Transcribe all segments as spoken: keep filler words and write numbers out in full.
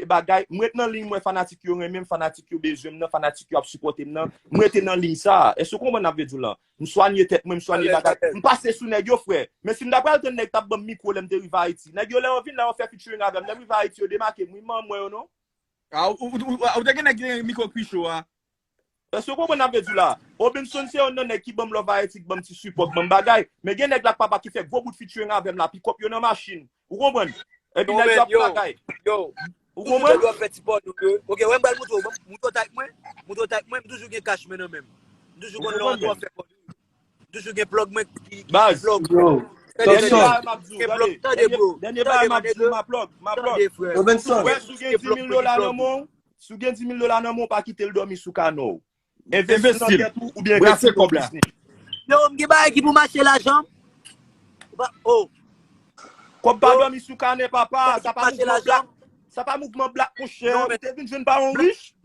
bagay, m ret nan liy mwen, fanatik yo renmen m, fanatik yo bezwen m nan, fanatik yo ap sipòte m nan, m rete nan liy sa. Èske w konprann sa m vle di w lan? M swanye tèt mwen, m swanye bagay. M pase sou nèg yo, frè. Men si m ta pral tann nèg t ap ban m mikwo lè m te rive Ayiti. Nèg yo, lè yo vin la, yo fè featuring avè m. Lè m rive Ayiti, yo demake m. Wi, manman yo, non? Ah, ou, ou, ou, ou te gen nèg ki gen mikwo Kwi Show a? Èske w konprann sa m vle di w la? Obenson se youn nan nèg ki ban m love Ayiti, ki ban m ti sipò, ki ban m bagay. Men gen nèg la k papa ki fè gwo bout featuring avè m la, pikòp yo nan machin. Ou konprann? Epi nèg yo ap bagay. Ou konprann? Ou fè ti pòno yo. Ok, wè m pral moutre w. Moutre w tayt mwen. Moutre w tayt mwen, m toujou gen kach mwen nan men m. M toujou konn lè w antre w ap fè pòno. M toujou gen plug mwen ki plug. Tande, bro. Dènye bagay m ap di w, ma plug, ma plug. Wè, si w gen dimil dola nan men w, si w gen dimil dola nan men w, pa kite l dòmi sou kanò w. Envesti nan tèt ou oubyen envesti nan biznis. Yo, m gen bagay ki pou mache lajan. Oh. Kòb pa dòmi sou kanè, papa. Sa pa mouvman blak. Sa pa mouvman blak, monchè. Ou te vin jwenn pa yon rich. M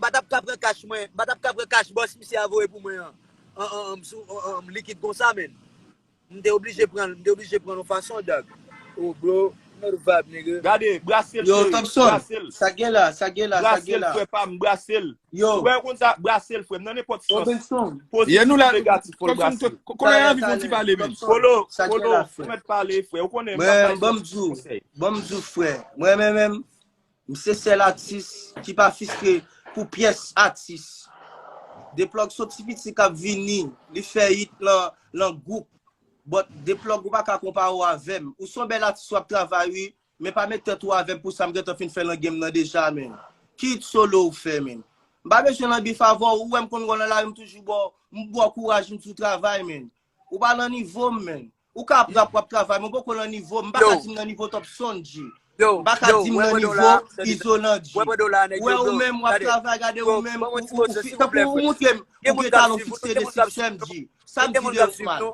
pa t ap ka pran kach mwen. M pa t ap ka pran kach bòs misye a voye pou mwen an. An, an, an, sou, an, an, likid konsa, men. M te oblije pran l, m te oblije pran l yon fason, dog. Oh, bro, another vibe, nigga. Gade, brase l, Yo, Thompson, sa gen la, sa gen la, sa gen la. Brase l, frè pa m, brase l. Yo. Ou wè konn sa, brase l, frè m, nan nenpòt sans. Pozitif, negatif, fò l brase l. Kolo, anvi fon ti pale, men. Kolo, Kolo, ou mèt pale, frè. Ou konnen m pa bay konsèy. Ban m di w, frè. Mwen, men, men, m se sèl atis ki pa fistre pou pyès atis. Deplug se yon ti piti k ap vini, li fè hit lan, lan gwoup. But Deplug ou pa ka konpare w avè m. Ou se yon bèl atis w ap travay wi, men pa met tèt ou avè m pou sa m gentan fin fè lan game nan deja, men. Ki hit solo ou fè, men? M pa bezwen lan bif avè w, ou wè m konn wè w nan lari m toujou ba w, m ba w kouraj, m di w travay, men. Ou pa lan nivo m, men. Ou ka ap rap, w ap travay, men w poko lan nivo m, m pa ka di m nan nivo Top Son, G. M pa ka di m nan nivo Izo nan, G. Ou wè ou menm, w ap travay, gade ou menm, ou, ou, ou, tankou ou moutre m, ou gen talan fikse de siksè m, G. Sa m di de ou, man.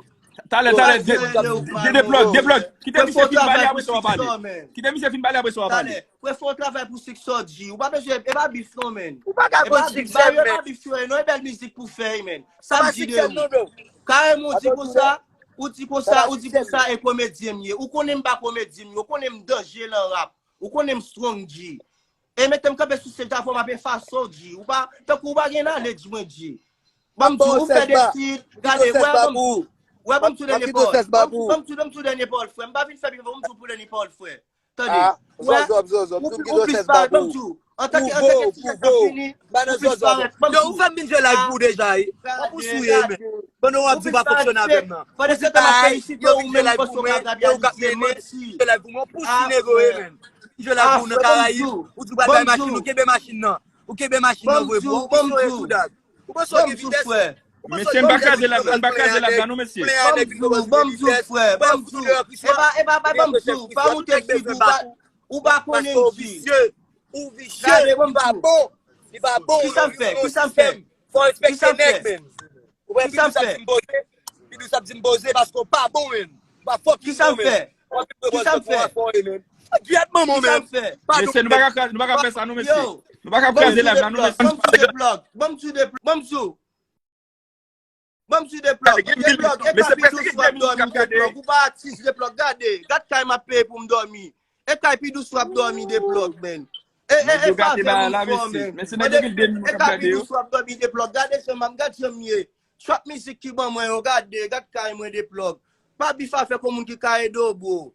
Talè, talè, Deplug, Deplug. Kite misye fin pale apre sa w a pale. Kite misye fin pale apre sa w a pale. Frè, fè yon travay pou siksè w, G. Ou pa bezwen, e pa bif non, men. Ou pa ka konn siksè, men. E pa bif, frè, non, e bèl mizik pou fè, men. Sa m di de ou. Karèman, ou di konsa, ou di konsa, ou di konsa, e komedyen m ye. Ou konnen m pa komedyen m ye, ou konnen m danje lan rap. Ou konnen m strong, G. E mete m kanpe sou stage la, fò m ap efase w, G. Ou pa, tankou ou pa gen knowledge mwen, G. Ban m di w, ou fè de hit, gade, wè, ban m, wè, ban m di w dènye pawòl. Ban m di w, ban m di w dènye pawòl, frè. M pa vin fè bif, ban m di w pou dènye pawòl, frè. Tande, wè, ou, ou plis parèt, ban m di w, antanke, antanke ti nèg k ap vini, ou plis parèt, ban m di w. Yo, ou fè m vin jwe live pou ou deja, wi. Ban m pou sou ye, men. Pandan w ap di w pa fonksyone avè m nan. Pandan se tan m ap felisite ou, ou menm panse w ka rabyalize, manti. Jwe live pou mwen, ou pousi nego, wi, men. Jwe live pou ou nan Karayib, ou di w pral bay machin, ou kenbe machin nan. Ou kenbe machin nan vre, bro. Ou plis yo e kou dag. Ou panse w gen vitès? Mesye, m pa kraze live, m pa kraze live la non, mesye. Ban m di w, ban m di w, frè, ban m di w. E pa, e pa, pa ban m di w, pa moute figi w, pa, ou pa konnen di. Ou visye, ou visye, li pa bon. Li pa bon. Kisa m fè? Kisa m fè? Fò w respekte nèg, men. Ou wè, Pidous ap di m poze. Pidous ap di m poze paske w pa bon, men. Ou pa fucking bon, men. Kisa m fè? Kisa m fè? Gyèt manman w, men. Mesye, nou pa ka, nou pa ka fè sa, non, mesye. Nou pa ka kraze live la, non, mesye. Ban m di w de plug. Ban m di w de plug. Ban m di w de plug. Ban m di w de plug. E pa Pidous w ap dòmi de plug. Ou pa atis de plug. Gade. Gad kay m ap peye pou m dòmi. E kay Pidous w ap dòmi de plug, men. E, e, e pa avè moun fò, men. E kay Pidous w ap dòmi de plug. Gade jan m ap, gad jan m ye. Trap mizik ki ban mwen yo, gade, gad kay mwen de plug. Pa bif avèk yon moun ki ka ede w, bro.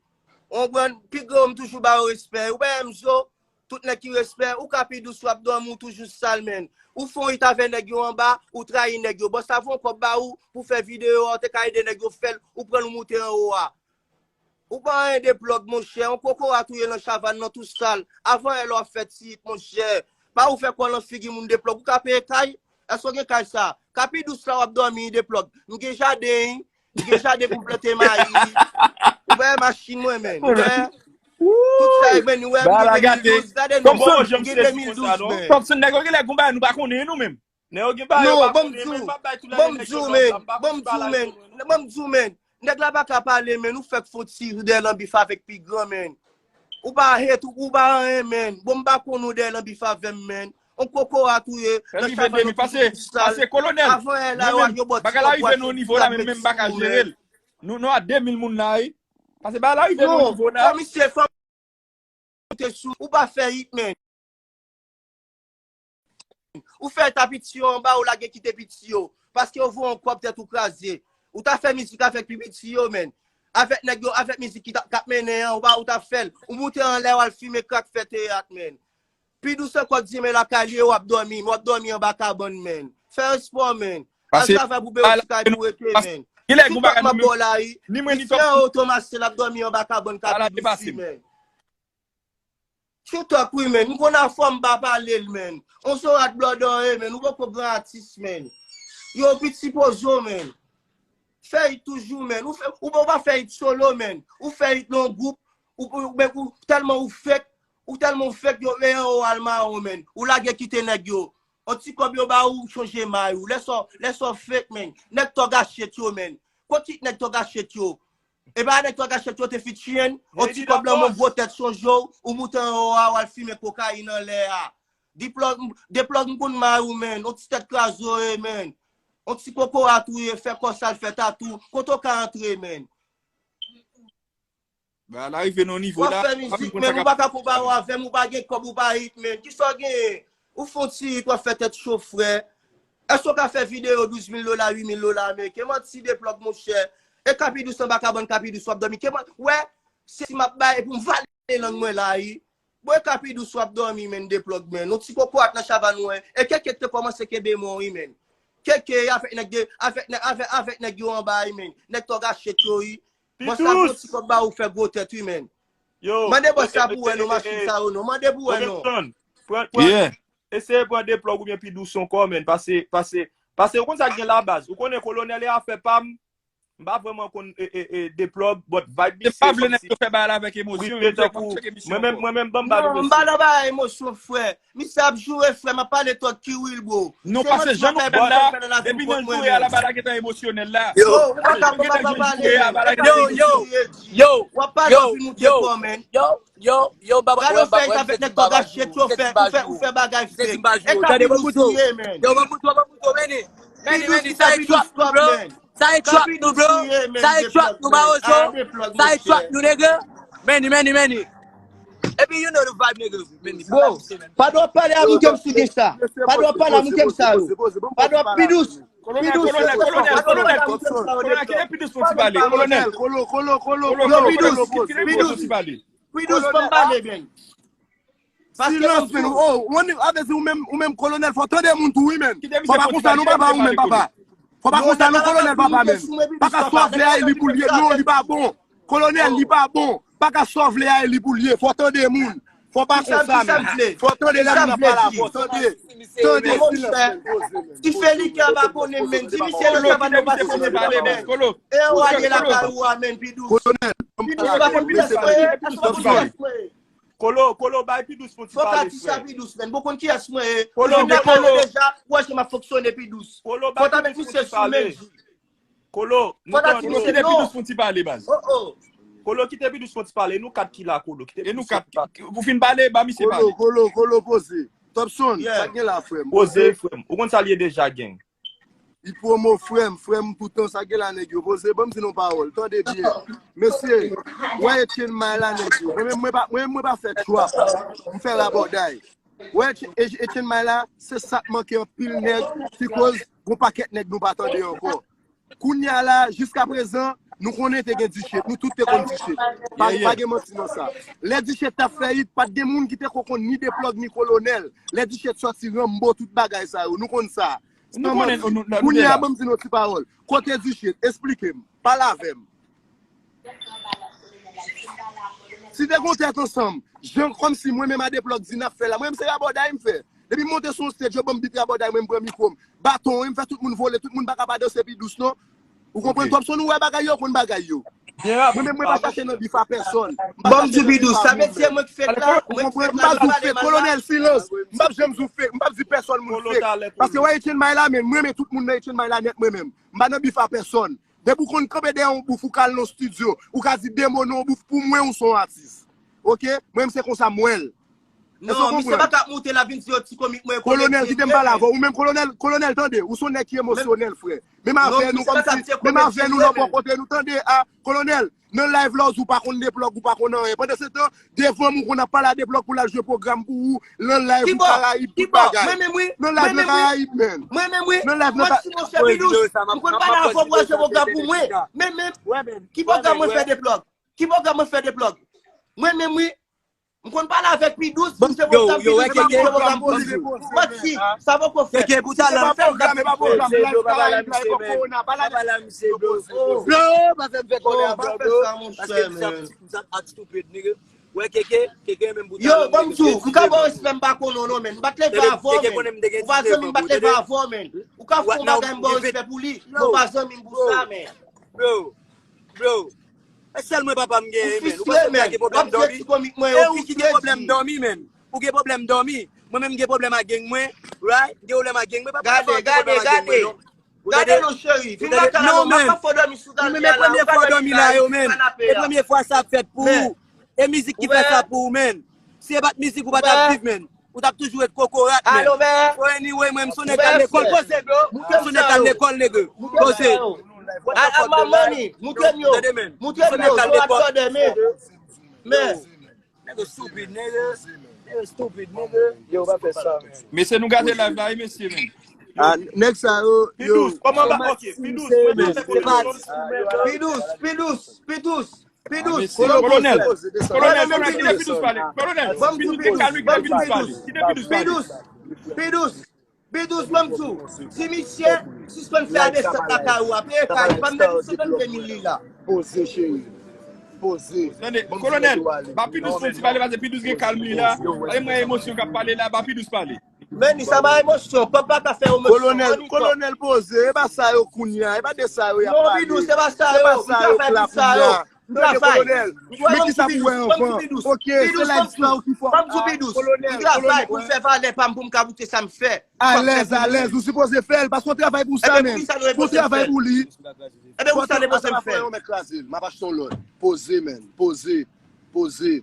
Ou konprann? Pi gran yo, m toujou ba yo respè. Ou pa wè m zo, tout nèg ki respè, ou ka Pidous w ap dòmi, ou toujou sal, men. Ou fè yon hit avè nèg yo anba, ou trayi nèg yo. Bòs la voye yon kòb ba ou, pou fè videyo a, ou te ka ede nèg yo fè l, ou pran l, ou moute anwo a. Ou pa anyen de plug, monchè. Yon kokorat ou ye nan chavann nan tou sal. Avan yè lè w ap fè ti hit, monchè. Pa ou fè kò w nan figi moun de plug. Ou ka peye kay? Èske w gen kay sa? Kay Pidous la w ap dòmi de plug. M gen jaden, wi. M gen jaden pou m plante mayi, wi. Ou wè machin mwen, men. Ou wè? Tout sa, men, ou wè, m gen de mil douz. Gade nou, m gen de mil douz, men. Thompson, nèg yo gen lè gon bagay nou pa konnen, nou menm. Nèg yo gen bagay yo pa konnen, men m ap bay tout lè nèg yo love la, m pa konn bagay yo, non. Ban m di w, men. Nèg la pa ka pale, men. Ou fèk fon ti dèyè nan bif avèk pi gran, men. Ou pa hate, ou, ou pa anyen, men. Bon, m pa konn ou dèyè nan bif avè m, men. On kokorat ou ye, nan chavann ou pase, pase kolonèl. Avan yè la, yo bò ti kòb bwè sou ou, men. Nou, nou a de mil moun la, wi. Pase bagay la rive nan nivo la. Fò misye, fò monte sou, ou pa fè hit, men. Ou fè ta piti yo anba, ou lage kite piti yo. Paske yo voye yon kòb tèt ou kraze. Ou ta fè mizik avèk pi piti yo, men. Avèk nèg yo, avèk mizik ki t ap, k ap mennen an, ou pa, ou ta fè l. Ou moute anlè, w al fimen krak, fè teyat, men. Pi dous ankò di, men lakay li ye, w ap dòmi, w ap dòmi anba kabann, men. Fè espò, men. Al travay pou bèw ti kay pou rete, men. Ti kòb m ap ba w la, wi. Misye anwo Tomasen, l ap dòmi anba kabann ka pi dous, wi, men. True talk, wi, men. M konn afò m pa pale l, men. On zorat blòdòye, men. Ou poko gran atis, men. Yo, piti pozo, men. Fè hit toujou, men. Ou fè, ou, ou pa fè hit solo, men. Ou fè hit nan yon gwoup. Ou, ou, ou, ou tèlman ou fake, ou tèlman ou fake, yo, e anwo al mawon, men. Ou lage kite nèg yo. On ti kòb yo ba ou, ou chanje may ou. Lè sa, lè sa fake, men. Nèg tò gachet yo, men. Kot hit nèg tò gachet yo? E pa nèg twa gachet yo te featuring, on ti kòb lan, mon gwo tèt sonje w, ou moute anwo a, w al fimen kokayin anlè a. Deplug, Deplug m konn may ou, men, on ti tèt kraze w ye, men. On ti kokorat ou ye, fè kò sal, fè tatou, kote w ka antre, men? Ba, n a rive nan nivo la. W ap fè mizik, men ou pa ka konpare w avè m, ou pa gen kòb, ou pa hit, men. Kisa w genyen? Ou fè on ti hit, w ap fè tèt cho, frè. Èske w ka fè videyo douz mil dola, uit mil dola ameriken? Manti, Deplug, monchè. E Kapidous anba kabann Kapidous w ap dòmi. Ke mwen, wè, se si m ap bay, epi m vale lang mwen la, wi. Bon, e Kapidous w ap dòmi, men, Deplug, men. On ti kokorat nan chavann ou, en. E Keke te kòmanse kenbe men w, wi, men. Keke, avèk nèg de, avèk nèg, avèk, avèk nèg yo anba, wi, men. Nèg tò gachet yo, wi. Bòs la pran ti kòb ba ou fè gwo tèt, wi, men. Yo, mande bòs la pou wè non, machin sa yo non. Mande pou wè non. Pran, pran, eseye pran Deplug oubyen Pidous ankò, men. Pase, pase, pase, ou konn sa k gen la, baz. Ou konnen Kolonèl e afè pa m. M pa vrèman konn, e, e, e, Deplug, but vibe misye. Se pa vle nèg yo fè bagay la avèk emosyon, yo di ap cheke misyon. Mwen menm, mwen menm, ban m ba nou. Non, m pa nan bagay emosyon, frè. Misye ap joure, frè, m ap pale tòt ki real, bro. Non, pase jan nou fè l la, depi nan joure a, la bagay la gentan emosyonèl la. Yo, ou pa ka, ou pa ka pale, men. Yo, yo, yo, w ap pale, w ap vin moute kò, men. Yo, yo, yo, baba, gade w fè avèk nèg tò gachet, yo fè, ou fè, ou fè bagay fake. E Kapidous ou ye, men. Yo, ban m moute, ban m moute, men. Meni, meni, sa e trap nou, bro. Sa e trap nou, bro. Sa e trap nou, mawozo. Sa e trap nou, nègre. Meni, meni, meni. Epi you know the vibe, nègre. Meni, bro, pa dwe pale a moun ke m sou gen sa. Pa dwe pale a moun ke m sa yo. Pa dwe Pidous. Pidous. Kolonèl, Kolonèl, Kolonèl, Kolonèl, kite Pidous fon ti pale. Kolonèl. Kolo, kolo, kolo, kolo, Pidous, kite Pidous fon ti pale. Pidous, fò m pale, men. Silans, men. Oh, ou menm, avè di ou menm, ou menm, Kolonèl, fò tande moun tou, wi, men. Fò pa konsa, non, papa, ou menm, papa. Fò pa konsa, non, Kolonèl, papa, men. Pa ka sa w vle a, e li pou l ye. Non, li pa bon. Kolonèl, li pa bon. Pa ka sa w vle a, e li pou l ye. Fò tande moun. Fò pa konsa, men. Fò tande lè moun ap pale a, fò tande. Tande, silans, men. Ti Felix a pa konnen, men. Di misye nan chavann nou pa konnen, men. E anwa ye lakay ou a, men, Pidous. Kolonèl. Pidous pa konn kiyès mwen ye. Pidous pa konn kiyès mwen ye. Kolo, Kolo, bay Pidous pou ti pale, frè. Fòk atis la Pidous, men. Bon, konn kiyès mwen ye. Kolo, Jovenel Kolo deja, wè jan m ap fonksyone Pidous. Kolo, bay Pidous pou ti pale. Kolo, nou konn nou. Kolo, kite Pidous pou ti pale, baz. Oh, oh. Kolo, kite Pidous pou ti pale. Nou kat ki la, Kolo. Kite Pidous pou ti pale. Ou fin pale, ba misye pale. Kolo, Kolo, Kolo, poze. Topson, sa gen la, frè m? Poze, frè m. Ou konn sa l ye deja, gang. Li pwomo frè m, frè m toutan, sa gen la nèg yo poze, ban m di nou pawòl, tande byen. Mesye, wè Etienne May la nèg yo, mwen menm mwen pa, mwen menm mwen pa fè trap, m fè rabòday. Wè Etienne May la, se sa k manke anpil nèg, ki koz gon pakèt nèg nou pa tande ankò. Kounye a la, jiskaprezan, nou konnen te gen Dichèt, nou tout te konn Dichèt. Pa, pa gen manti nan sa. Lè Dichèt t ap fè hit, pa t gen moun ki te ko konn ni Deplòg ni Kolonèl. Lè Dichèt sòti Ranmbo, tout bagay sa yo, nou konn sa. Kounye a ban m di nou ti pawòl. Kote Dichèt? Esplike m. Pale avè m. Si te gon tèt ansanm, jan kòmsi mwen menm a Deplòg di n ap fè la, mwen menm se rabòday m fè. Depi m monte sou yon stage, yo ban m beat rabòday, mwen m pran mikwo m. Baton, wi, m fè tout moun vole, tout moun pa ka pa danse Pidous non. Ou konprann? Topson, ou wè bagay yo, konn bagay yo. Mwen menm, mwen pa chache nan bif a pèsòn. Ban m di Pidous, sa vle di mwen ki fake la, mwen ki fake la, m ap pale mal la. Kolonèl, silans. M p ap janm di w fake, m p ap di pèsòn moun fake. Paske wè Etienne May la, men mwen renmen tout moun nan Etienne May la nèt mwen menm. M pa nan bif a pèsòn. Depi w konn kanpe dèyè yon bouf, ou ka al nan estidyo, ou ka di de mo nan yon bouf, pou mwen, ou se yon atis. Oke? Mwen menm se konsa m wè l. Non, misye pa ka ap moute la vin di yo ti komik mwen. Kolonèl, kite m pale avè w. Ou menm, kolonèl, kolonèl, tande, ou se yon nèg ki emosyonèl, frè. Menm avè nou, kòmsi, menm avè nou, nan bò kote nou, tande, a, kolonèl, nan live la, ou pa konn deplòg, ou pa konn anyen. Pandan se tan, devan m, ou konn ap pale a deplòg pou l al jwe pwogram pou ou, nan live, ou Karayib, tout bagay. Nan live, nan Karayib, men. Nan live, nan Karayib. Mwen, si monchè Pidous, m konn pale avè w pou al jwe pwogram pou mwen. Men, men, ki pwogram mwen fè deplòg? Ki pwogram mwen fè deplòg? Mwen menm, wi. M konn pale avèk Pidous, m se pwogram Pidous, m se pwogram Pidous. Manti, sa poko fèt. Keke pou talan. Fè pwogram, e pa pwogram, live Karayib la, e pa korona, pa la misye, bro. Bro, pa fè m fè kòlè avè w, bro. Paske m sa, m sa act stupid, nigga. Wè, Keke, Keke menm pou talan. Yo, bon, m tou, m ka ba w respè, m pa konnen w non, men. M pa t leve avè w, men. Ou pa zanmi, m pa t leve avè w, men. Ou ka fè yon bagay, m ba w respè pou li, men w pa zanmi m pou sa, men. Bro, bro. E sèl mwen papa m genyen, men. Ou panse mwen gen pwoblèm dòmi? E ou ki gen pwoblèm dòmi, men. Ou gen pwoblèm dòmi. Mwen menm gen pwoblèm ak gang mwen, right? M gen pwoblèm ak gang mwen, papa m gen pwoblèm ak gang mwen, non. Gade non, cheri. Vin lakay la non, m ap fè w dòmi sou gade a la. Ou menm e premye fwa w dòmi la yo, men. E premye fwa sa ap fèt pou ou. E mizik ki fè sa pou ou, men. Si e pa t mizik, ou pa t ap viv, men. Ou t ap toujou ret kokorat, men. So anyway, mwen, m se yon nèg k al lekòl, poze, bro. M se yon nèg k al lekòl, nèg. Poze. What the fuck, man? Moute m yo. Moute m yo. So ap tande, men. Men. Nèg stupid, nèg. Nèg stupid, nèg. Yo, pa fè sa, men. Mesye, nou gate live la, wi, mesye, men. Ah, nèg sa yo, yo. Pidous, kòman ba, ok, Pidous, mwen te fè konnen. Pidous, Pidous, Pidous. Pidous, kolonèl, kolonèl, kite Pidous pale. Kolonèl, Pidous, kite Pidous pale. Kite Pidous pale. Pidous, Pidous, Pidous, ban m di w. Di misye, sispann fè a desant lakay ou a. Peye kay, pa m nan senkannde mil li la. Poze, cheri. Poze. Tande, kolonèl, ba Pidous fè yon ti pale, paske Pidous gen kalm li la. Paske mwen emosyon k ap pale la, ba Pidous pale. Men li sa pa emosyon, pèp la ka fè emosyon. Kolonèl, kolonèl poze, e pa sa yo kounye a, e pa de sa yo y ap pale. Non, Pidous, se pa sa yo, m travay pou sa yo. M travay. Men ki sa pou wè anvan? Ok, se live sa ou ki fò. Ban m di w Pidous, m travay pou m fè valè pa m, pou m ka moute sa m fè. Alèz, alèz, ou sipoze fè l, paske w travay pou sa, men. Ou travay pou li. Ebyen, pou sa, m ap pran yon mèt kraze l, m ap achte yon lòt. Poze, men, poze, poze.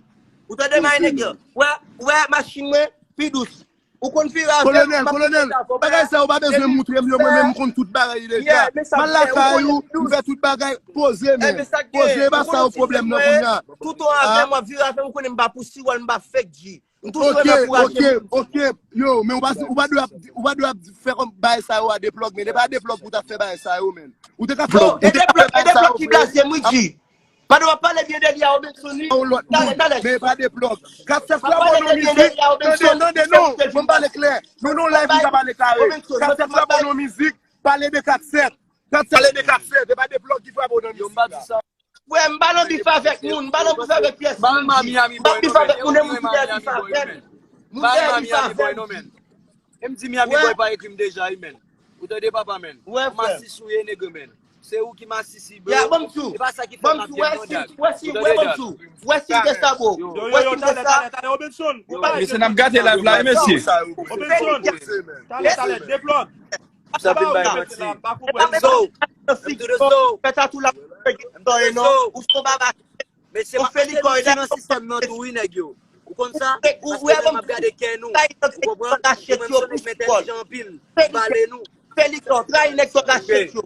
Ou tande may nèg yo? Wè, wè machin mwen, Pidous. Ou konn vire avè m, m ap vire avè w. Kolonèl, kolonèl, bagay sa yo pa bezwen moutre m yo, mwen menm m konn tout bagay deja. M al lakay ou, m fè tout bagay, poze men. Poze, e pa sa yo pwoblèm nan kounye a. Toutan avè m, w ap vire avè m, ou konnen m pa pou siwòl, m pa fake G. M toujou renmen ankouraje moun. Ok, ok, yo, men ou pa, ou pa dwe ap, ou pa dwe ap fè kòm bagay sa yo a deplòg, men e pa deplòg pou w t ap fè bagay sa yo, men. Ou te ka fè, ou te ka fè bagay sa yo, men. E deplòg ki blaze m, wi, G. Pandan w ap pale byen de li a Robenson, wi. Yon lòt moun, men pa deplòg. Kat sèt la bon nan mizik. Tande, tande, non, ban m pale klè. Non, non, live ou ka pale kare. Kat sèt la bon nan mizik, pale de kat sèt. Kat sèt, pale de kat sèt, e pa deplòg ki frape w nan mizik la. Frè m, m pa nan bif avèk moun, m pa nan bif avèk pyès moun. M pa nan bif avèk moun, e moun ki dèyè bif avè m. Moun dèyè bif avè m. E m di Miami Boy pa ekri m deja, wi, men. Ou tande papa, men. Ou masisi ou ye, nèg, men. Se ou ki masisi, bro. E pa sa ki fè m ap di w non, Dag. Ou tande, Dag? Wè si m te sa, bro. Wè si m te sa. Mesye, n ap gate live la, wi, mesye. Talè, talè, deplòg. Sa vin bay manti. M tou de so. Fè tatou la. M tou de so. Ou son baba. Mesye, m ap mete nou nan sistèm nan tou, wi, nèg yo. Ou konn sa? Paske lè m ap gade kè nou, ou konprann? Ou menm se yon nèg entèlijan anpil. M pale nou. Felix, trayi nèg sòt la chet yo.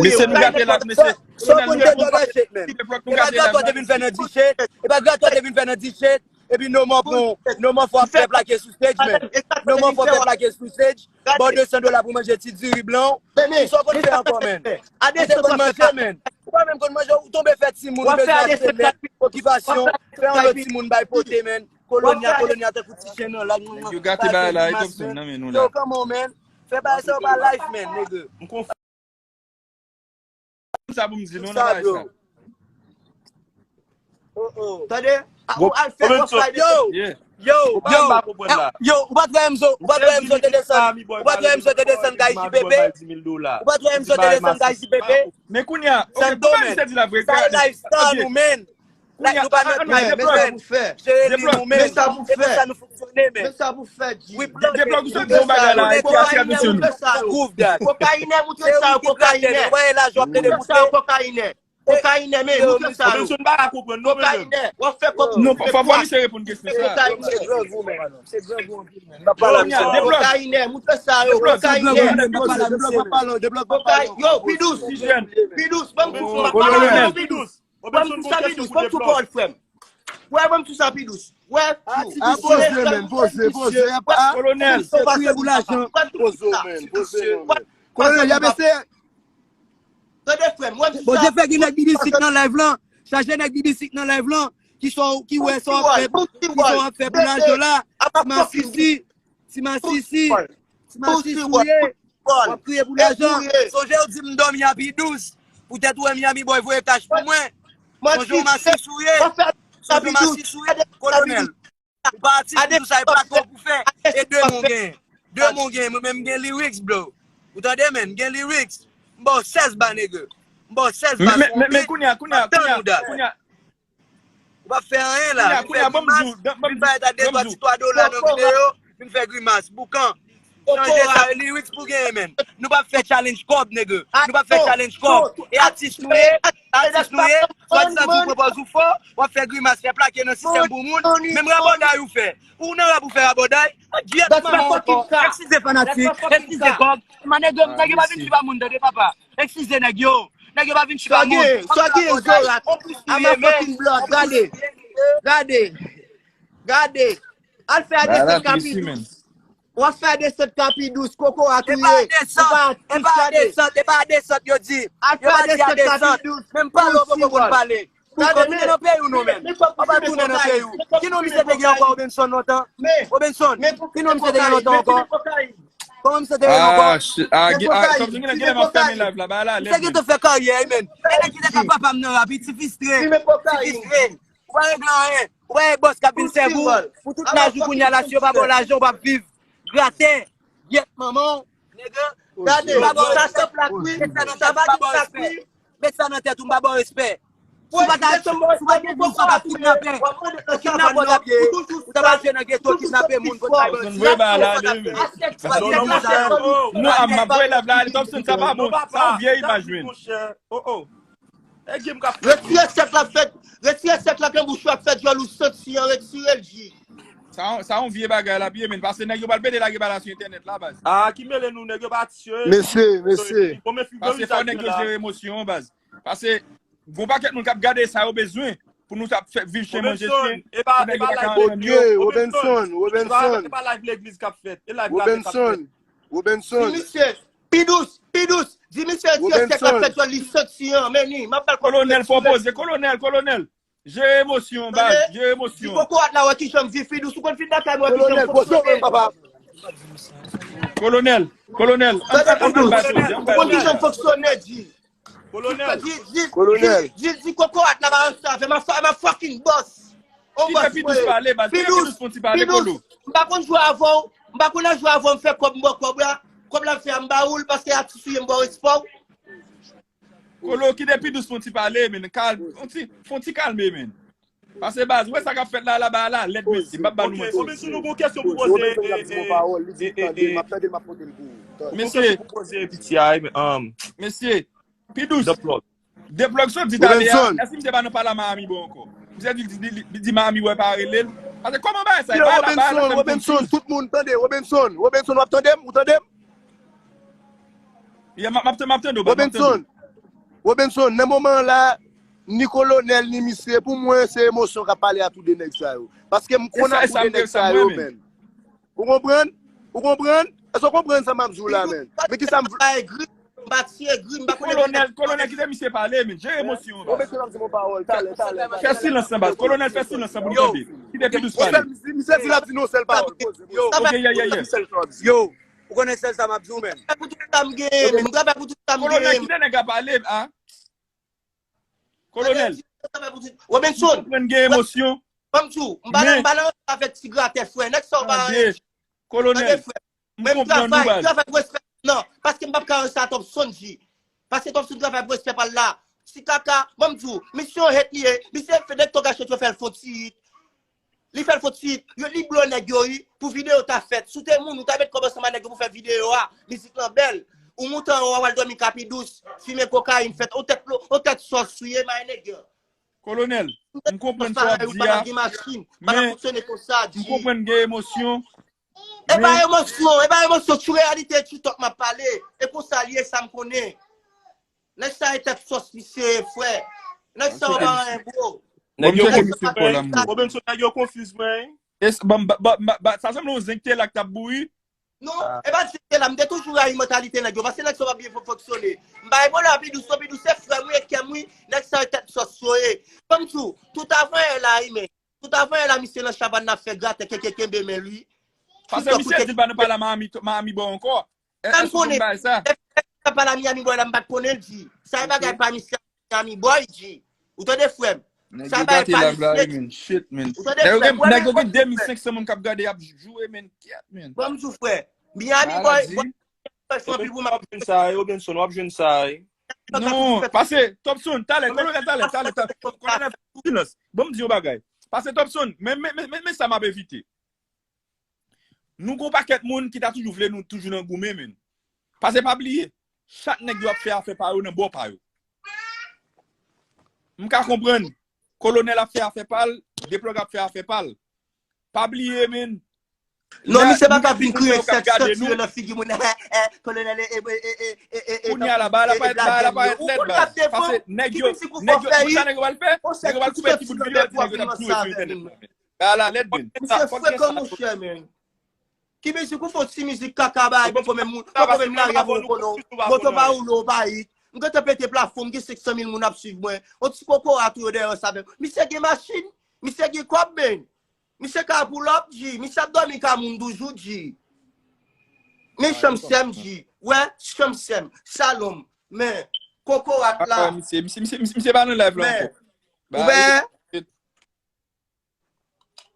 Mesye, nou gate la, mesye. Sa w konn te dòlè chet, menm. E pa gratwa te vin fè nan di chet. E pa gratwa te vin fè nan di chet. Epi no more pran, no more fò ap fè plake sou stage, men. No more fò ap fè plake sou stage. Ba w de san dola pou manje ti diri blan w. Kisa w konn fè ankò, men? Ou te konn manje, men. Ou pa menm konn manje, ou tonbe fè timoun, ou bezwen achte lèt, okipasyon, fè yon lòt timoun bay pote, men. Kolonya, kolonya, tankou ti chen nan laj. Yo gate bagay la, e Thompson nan men nou la. Yo, come on, men. Fè bagay sa yo pa life, men, nèg. M konfyans. Sa pou m di nou nan bagay sa. Tande? Ou al fè yon fay de yo, yo, yo, ou pa t wè Enzo, ou pa t wè Enzo te desann, ou pa t wè Enzo te desann gay J P P? Ou pa t wè Enzo te desann gay J P P? Men kounye a, ok, kòman misye di la vre? Sa e lifestyle nou, men. Kounye a, nou pa nan men, men sa pou fè. Jere li nou menm. E konsa nou fonksyone, men. Men sa pou fè, G. Deplòg ou sot di yon bagay la, e ki a fè misyon nou? Kokayinè, moutre sa yo, kokayinè. Moutre sa yo, kokayinè. Kokayinè, men, moutre sa yo. Benson pa ka konprann, non, men. Kokayinè, w ap fè kòb. Non, fò, fò, fò misye reponn kesyon sa. Kokayinè. Se dròg ou menm. Se dròg ou anpil menm. M pa pale a misye. Kounye a, Debloz. Kokayinè, moutre sa yo. Debloz, Kokayinè. Debloz, pa pale a misye menm. Debloz, pa pale. Kokay-, yo, pi dous. Pi dous. Ban m tou sa, pi dous. Ban m tou sa, pi dous. Ban m tou pawòl, frè m. Wè, ban m tou sa, pi dous. Wè, tou. Poze, men, poze, poze. Kolonèl. Se priye pou lajan. Poze, men, poze, men. Kolonèl, y ap eseye. Tande, frè m, wè m di sa. Bondye fè gen nèg bibisik nan live lan. Chaje nèg bibisik nan live lan. Ki sa w, ki wè sa w ap fè, ki sa w ap fè pou lajan la. Ti masisi, ti masisi, ti masisi w ye. W ap kriye pou lajan. Sonje w di m dòmi a pi dous. Poutèt ou wè Miami Boy voye kach pou mwen. Sonje w masisi w ye. Sonje w masisi w ye. Kolonèl. Ou pa atis pou sa, e pa kòb ou fè. E de men w gen. De men w gen, mwen menm m gen lyrics, bro. Ou tande, men, m gen lyrics. M ba w sèz ba, nèg. M ba w sèz ba. Men, men, men, men kounye a, kounye a, kounye a, kounye a. Ou pa fè anyen la. Kounye a, kounye a, ban m di w, ban m di w, ban m di w. Vin bay ta de twa ti twa dola nan videyo, vin fè grimas. Boukan. Chanje sa, lyrics pou genyen, men. Nou pa fè challenge kòb, nèg. Nou pa fè challenge kòb. E atis nou ye, atis nou ye. Swadizan tou pran pòz ou fò, w ap fè grimas, fè plake nan sistèm pou moun. Menm rabòday ou fè. Ou nan rap ou fè rabòday. Gyèt manman w ankò. Eskize fanatik, eskize kòb. Manèg yo, nèg yo pa vin chita moun, tande papa. Eskize nèg yo. Nèg yo pa vin chita moun. Sa gen, sa gen, Zorat. I'm a fucking blood. Gade. Gade. Gade. Al fè a desant ka pi dous. W ap fè a desant ka pi dous, koko a kriye. E pa a desant, e pa a desant, e pa a desant yo di. Yo pa di a desant. Menm pale w poko konn pale. Ou pa tounen nan peyi w non, menm. Ou pa tounen nan peyi w. Ki non misye te gen ankò, Robenson, lontan? Robenson, ki non misye te gen lontan ankò? Kòman misye te rele ankò? Ah, shit. Ah, ah, Thompson, gen lè m ap fèmen live la, ba la. Misye gentan fè karyè, men. E nèg ki te ka papa m nan rap, ti fistre. Ti fistre. Ou pa regle anyen. Ou pa wè bòs k ap vin sèvi w. Pou tout laj ou kounye a la, si yo pa ba w lajan, ou p ap viv. Gratè. Gyèt manman w. Nèg, gade, sa sanp la kwi, sa pa gen sa kwi. Met sa nan tèt ou, m pa ba w respè. Si w pa ta, si w pa gen dous, w t ap kidnape. Kidnapè w t ap ye. Ou t ap al jwe nan geto, kidnape moun, kot bay bandi. Thompson, voye ba la, li. Non, non, non, monchè. Non, a m ap voye live la, Thompson, sa pa bon. Sa yon vye imaj, men. Oh, oh. E game k ap fèt. Retire sèk la fèt. Retire sèk la nan bouch ou ap fè djòl ou santi an, retire l, G. Sa yon, sa yon vye bagay l ap ye, men. Paske nèg yo pral pede lage bal la sou entènèt la, baz. Ah, ki mele nou, nèg yo pa tiye. Mesye, mesye. Paske fò nèg yo jere emosyon, baz. Paske gon pakèt moun k ap gade sa yo bezwen pou nou t ap fè viv chen manje chen. Pou nèg yo pa ka antann yo. Robenson, Robenson. E pa live legliz k ap fèt. E live gate k ap fèt. Robenson. Di misye, pi dous, pi dous. Di misye retire sèk la fèt yo, li santi an, men li, m ap ba l kòb. Kolonèl, fò poze, kolonèl, kolonèl. Jere emosyon, baz, jere emosyon. Di kokorat la, wè kijan m viv, pi dous. Ou konn fin lakay mwen, wè kijan m fonksyone. Kolonèl, kolonèl, ann, ann, ann, ann ba l poze, ann ba l poze. Ou konn kijan m fonksyone, di. Kolonèl. Di, di, di, di kokorat la pa ranse avè m, I'm a fucking boss. On boss mwen. Pi dous pale, baz, pi dous fon ti pale, Kolo. M pa konn jwe avè w, m pa konn al jwe avè w, m fè kòb, m ba w kòb la. Kòb la m fè a, m ba ou l, paske atis ou ye, m ba w respè w. Kolo, kite pi dous fè yon ti pale, men. Kal-, fè yon ti, fè yon ti kalme, men. Paske baz, ou wè sa k ap fèt la, laba a la, lèd mesye, m p ap ba nou manti. Obenson, nou gon kesyon pou poze. Obenson ap di yon pawòl, li di l tande l, m ap tande l, m ap pote l pou ou. Mesye. Gon kesyon pou poze piti a, um, mesye, pi dous. Deplòg sot di talè a, èske misye pa nan pale a Miami bon ankò? Misye di, di, di, di Miami wè pa rele l. Paske kòman bagay sa, e pa la, ba la, Robenson, tout moun tande, Robenson, Robenson, w ap tande m, ou tande m? Yeah, m ap, m ap, m ap tande w, baz, m ap tande w. Robenson, Robenson, nan moman la, ni kolonèl, ni misye, pou mwen, se emosyon k ap pale a tou de nèg sa yo. Paske m konn amour de nèg sa yo, men. Ou konprann? Ou konprann? Èske w konprann sa m ap di w la, men? Men ki sa m vle. M pa ti egri, m pa konnen. Kolonèl, kolonèl, kite misye pale, men. Jere emosyon, baz. Robenson ap di m yon pawòl, talè, talè, talè. Fè silans lan, baz. Kolonèl, fè silans lan pou nou tande. Kite pi dous pale. Misye di l ap di nou sèl pawòl, poze, poze. Ok, yeah, yeah, yeah. Yo. Ou konnen sèl sa m ap di w, men. M travay pou tout sa m genyen, men. M travay pou tout sa m genyen, men. Kolonèl, kite nèg la pale, a? Kolonèl. Robenson. M konprann gen emosyon. Ban m di w, m pa nan, m pa nan avèk ti gratè, frè. Nèg sa yo pa anyen. Kolonèl. Tande, frè. M konprann nou, baz. M travay, travay pou respè. Non, paske m p ap ka ranse a Thompson, G. Paske Thompson travay pou respè pa l la. Ti kaka, ban m di w, misye yon hit li ye. Misye fè nèg to gache to fè l fon ti hit. Li fè l fon ti hit. Yo, li blo nèg yo, wi, pou videyo ta fèt. Si w te moun, ou ta met kòb ansanm a nèg yo pou fè videyo a. Mizik lan bèl. Ou moute anwo a, w al dòmi Kapidous, fimen kokayin, fè yon tèt, yon tèt sòs ou ye, my nigga. Kolonèl, m konprann sa w ap di a, men m konprann gen emosyon. E pa emosyon, e pa emosyon, sou reyalite TikTok m ap pale. E konsa l ye, sa m konnen. Nèg sa e tèt sòs misye ye, frè. Nèg sa yo pa anyen, bro. Nèg yo konfis mwen. Sa sanble yon zen ki te la k t ap bouri. Non, e pa di se la, m te toujou rayi mantalite nèg yo, paske nèg sa yo pa byen fonksyone. M bay bò la Pidous, non, Pidous se frè m wi, e kè m wi, nèg sa yo tèt sòs yo ye. Ban m di w, tout avan yè la wi, men, tout avan yè la, misye nan chavann nan ap fè gratè, keke kenbe men l wi. Paske misye di l pa nan pale a Miami Boy ankò. Èske w konn bagay sa? Lè misye pa pale a Miami Boy la, m pa t konnen l di. Sa e bagay pa misye a Miami Boy di. Ou tande frè m? Sa e bagay pa misye di. Ou tande frè m? Nèg yo gen de mil senk san moun k ap gade, y ap joure, men, kèt, men. Ban m di w frè. Miami Boy, Boy fè anpil pou mwen. W ap jwenn sa, Robinson, w ap jwenn sa. Non, pase, Topson, talè, Kolonèl, talè, talè, talè. Kolonèl, silans. Ban m di yon bagay. Pase Topson, men, men, men, men sa m ap evite. Nou gon pakèt moun ki ta toujou vle nou toujou nan goumen, men. Pase pa bliye, chak nèg yo ap fè afè pa yo nan bò pa yo. M ka konprann, Kolonèl ap fè afè pa l, Deplòg ap fè afè pa l. Pa bliye, men. Non, misye pa ka vin kriye sèks, tire nan figi moun. Kolonèl, e, e, e, e, e, Kounye a la, bagay la parèt, bagay la parèt lèd, baz. Pase nèg yo, nèg yo, konn sa nèg yo pral fè? Nèg yo pral koupe ti bout videyo, ti nèg yo t ap joure sou entènèt la, men. Bagay la lèd, men. Misye frekan, monchè, men. Ki mizik ou fè yon ti mizik kaka bay, poko menm moun, poko menm lari a moun konnen w. Moto pa woule w pa it. M gentan pete plafon, m gen senk san mil moun ap swiv mwen. Yon ti kokorat ou yo dèyè w sa avè m. Misye gen machin, misye gen kòb, men. Misye ka pull up, G. Misye ap dòmi ka moun toujou, G. Men chanm sè m, G. Wè, chanm sè m. Salon m. Men, kokorat la. Misye, misye, misye, misye pa nan live la ankò. Ou wè?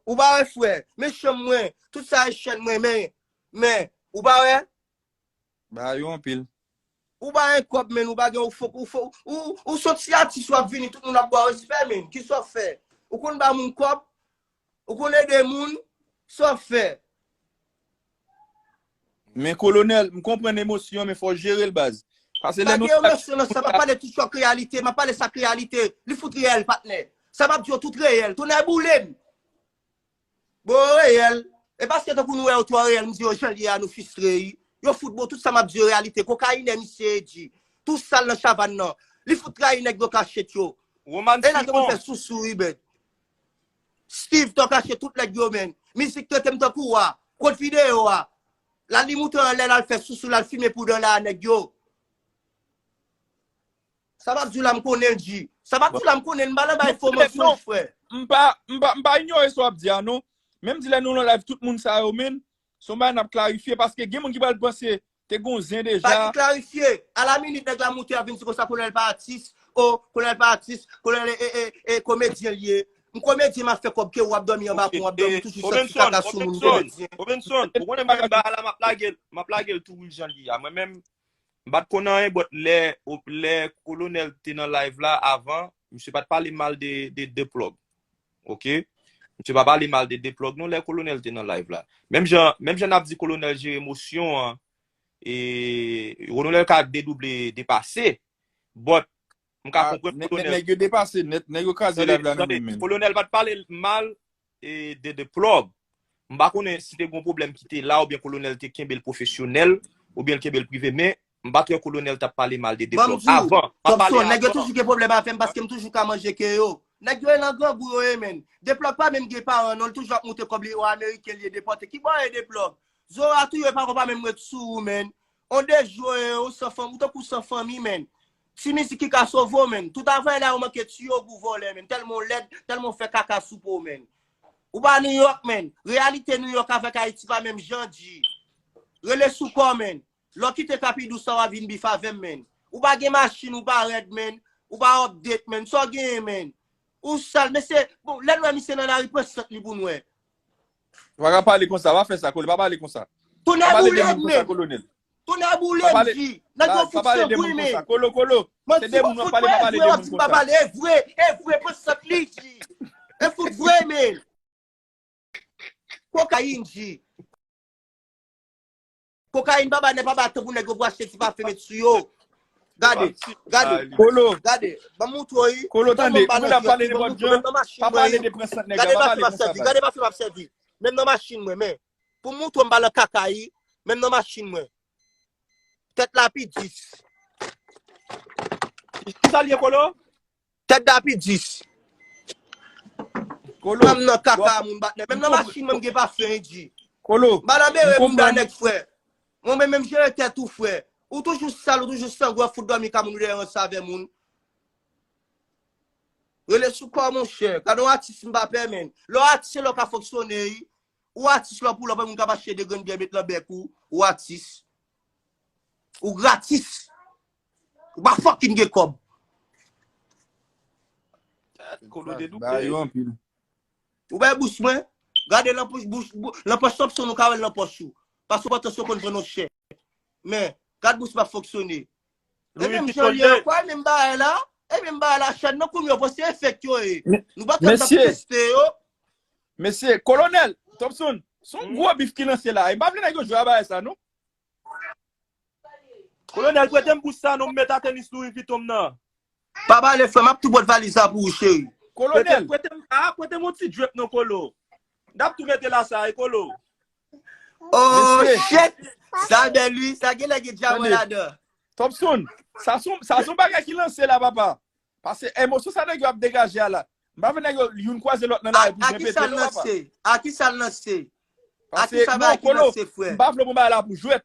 Ou pa wè, frè? Men chanm mwen, tout sa e chèn mwen, men, men, ou pa wè? Ba yo anpil. Ou pa gen kòb, men, ou pa gen, ou fòk, ou fòk, ou, ou se yon ti atis, w ap vini, tout moun ap ba w respè, men. Kisa w fè? Ou konn ba moun kòb? Ou konn ede moun? Sa w fè? Men Kolonèl, m konprann emosyon, men fò w jere l, baz. Pase lè nou. Pa gen emosyon nan sa, m ap pale tout chòk reyalite, m ap pale sa k reyalite. Li fout reyèl, patnè. Sa m ap di yo tout reyèl. Tonnè boule m. Bon, reyèl. E paske tankou nou wè yo twò reyèl, m di yo jan l ye a, nou fistre, wi. Yo fout bon, tout sa m ap di yo reyalite. Kokayinè misye ye, G. Tou sal nan chavann nan. Li fout trayi nèg yo kachèt yo. E la t ap fè sousou, wi, men. Steve t an kache tout nèg yo, men. Mizik trete m tankou wa. Kot videyo a? La li moute anlè, l al fè sousou, l al fimen pou dan la a nèg yo. Sa m ap di w la, m konnen l, G. Sa m ap di w la, m konnen l, m pa nan bay fo manti, frè. M pa, m pa, m pa inyore sa w ap di a, non. Men m di lè nou nan live, tout moun sa yo, men, se yon bagay n ap klarifye, paske gen moun ki pral panse, te gon zen deja. Pa gen klarifye. A la minit, nèg la moute, ap vin di konsa, Kolonèl pa atis. O, Kolonèl pa atis. Kolonèl e, e, e, e komedyen l ye. M komedyen, m ap fè kòb ke w ap dòmi anba pon, w ap dòmi toujou santi kaka sou moun, m komedyen. Robinson, ou konnen mwen menm bagay la, m ap lage l, m ap lage l tou wi jan l ye a. Mwen menm, m pa t konn anyen, but lè, lè Kolonèl te nan live la avan, misye pa t pale mal de, de, de Plug. Oke? Misye pa pale mal de, de Plug non, lè Kolonèl te nan live la. Menm jan, menm jan n ap di Kolonèl jere emosyon an, e, Kolonèl ka dedouble, depase, but m ka konprann Kolonèl. Nèg yo depase nèt, nèg yo kraze live la nan men. Kolonèl pa t pale mal e, de, de Plug. M pa konnen si te gon pwoblèm ki te la, oubyen Kolonèl te kenbe l pwofesyonèl, oubyen l kenbe l prive, men m pa t wè Kolonèl t ap pale mal de, de Plug avan. M ap pale avan. Nèg yo toujou gen pwoblèm avè m paske m toujou ka manje ke yo. Nèg yo e nan grangou yo ye, men. De Plug pa menm gen paran, non, l toujou ap moute kòb li, o ameriken li ye depòte. Ki bò e de Plug? Zora tou yo e pa konn pa menm ret sou ou, men. On de jou, e, ou san fanmi, ou tankou san fanmi, men. Ti mizik ki ka sove w, men. Tout avanyè la yo manke tiye w pou vòlè, men. Tèlman w lèd, tèlman w fè kaka sou po w, men. Ou pa Nouyòk, men. Reyalite Nouyòk avèk Ayiti pa menm jan, G. Rele sou kò w, men. Lè w kite Kapidous sa, w ap vin bif avè m, men. Ou pa gen machin, ou pa rèd, men. Ou pa update, men. Sa w genyen, men. Ou sal, mesye. Bon, lè n wè misye nan lari, pran sant li pou n wè. Pa ka pale konsa, pa fè sa, Kolonèl, pa pale konsa. Tonnè boule m, men. Tonnè boule m, G. Nèg yo fout san vre, men. Kolo, Kolo. Se de moun w ap pale, pa pale de moun konsa. E vre, e vre, pran sant li, G. E fout vre, men. Kokayin, G. Kokayin pa ba nèg, pa ba tan pou nèg yo pou achte ti pafen met sou yo. Gade, gade, Kolo, gade. Ban m montre w, wi. Kolo, Tan tande, m pa ou nan vin ap pale fyèl, ban m nenpòt montre w, jan. menm nan machin Pa mwen, pale wi. de pran sant nèg Gade la, pa pafen pale m ap konsa, sèvi, pa. Gade pafen m ap sèvi. Menm nan machin mwen, men. Pou m montre w m pa nan kaka, wi. Menm nan machin mwen. Tèt la pi dis. Kisa l ye, Kolo? Tèt la pi dis. Kolo, Menm nan kaka w ap- moun bat nèg. Menm m nan konprann. Machin mwen m gen pafen, wi, G. Kolo, M pa nan m bere moun da konprann. Nèg, frè. Mwen menm, menm jere tèt ou, frè. Ou toujou sal, ou toujou sangwen, fout dòmi ka moun ou dèyè ranse avè moun. Rele sou kò w, monchè. Gade yon atis m pa pè, menn. Lè w atis, se lè w ka fonksyone, wi. Ou atis lè w pou lè w pa moun k ap achte de grenn byè met nan bèk ou. Ou atis. Ou gratis. Ou pa fucking gen kòb. Kolo dedouble. Ba yo anpil. Ou bay bous mwen. Gade lan pòch, bous, bou-, lan pòch Thompson, ou ka wè l lan pòch ou. Paske w pa tansyon konn vann yon chè. Men, gad bous m ap fonksyone. E Louis menm Vuitton jan l ye de. ankò, e menm bagay la. E menm bagay la, chèn nan kounye yo panse efèk yo ye. Me- Nou pa t ap mesye. Teste yo. Mesye, Kolonèl Thompson, se yon Hmm. gwo bif ki lanse la. E m pa vle nèg yo jwe a bagay sa, non. Kolonèl, prete m bous sa non, m met a tenis Louis Vuitton m nan. Pa pale, frè, m ap tou pot valiz la pou ou, cheri. Prete, Kolonèl, prete m, ah, prete m yon ti drip non, Kolo. N ap tou mete la sa, e Kolo. Oh, Mesye. Shit! Sa bèl, wi. Sa gen lè gen dyaman Tande. Ladan. Thompson, sa se yon, sa se yon bagay ki lanse la, papa. Paske emosyon sa nèg yo ap degaje a la. M pa vle nèg yo youn kwaze lòt nan lari pou A jwenn ki pede sa l non, papa. Lanse? A ki sa l lanse? A Paske, ki sa non, bagay ki Kolo, lanse, frè? M pa vle bon bagay la pou jwèt.